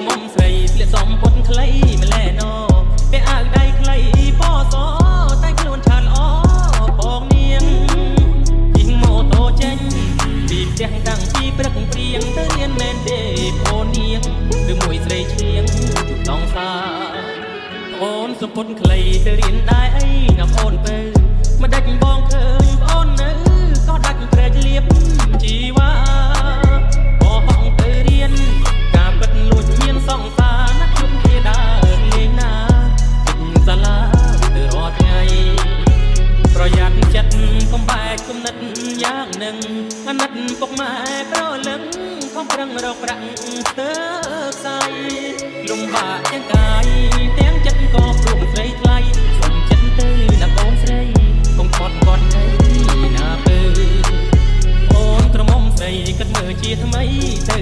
មុំស្រីស្លៀកសំពុតខ្លីម្លែណពាក់អាវដៃខ្លីពណ៌សតែខ្លួនឆានល្អបងនាងជិះម៉ូតូចេញពីផ្ទះតាំងពីព្រឹកព្រៀងទៅរៀនមែនទេអូននាងឬមួយស្រីឈៀងជួបដងសាអូនសំពុតខ្លីទៅរៀនដែរអីណាអូនពៅមិនដាច់បងឃើញប្អូននៅក៏ដាច់ព្រែកលៀបជីវ៉ាក៏ហងទៅរៀនការពិតលួចមានសង្សារណាត់ជួបគ្នាដើរលេងណាទិញសាលាទៅរាល់ថ្ងៃប្រយ័ត្នចិត្តកុំបែកគំនិតយ៉ាងនឹងអាណិតពុកម៉ែប្រលឹងខំប្រឹងរកប្រាក់ស្ទើខ្សែលំបាកទាំងកាយទាំងចិត្តក៏ព្រមស្រីថ្លៃសុំចិត្តទៅណាបងស្រីកុំខត់គាត់អីណាពើអូនក្រមុំស្រីគិតមើលជាថ្មីទៅ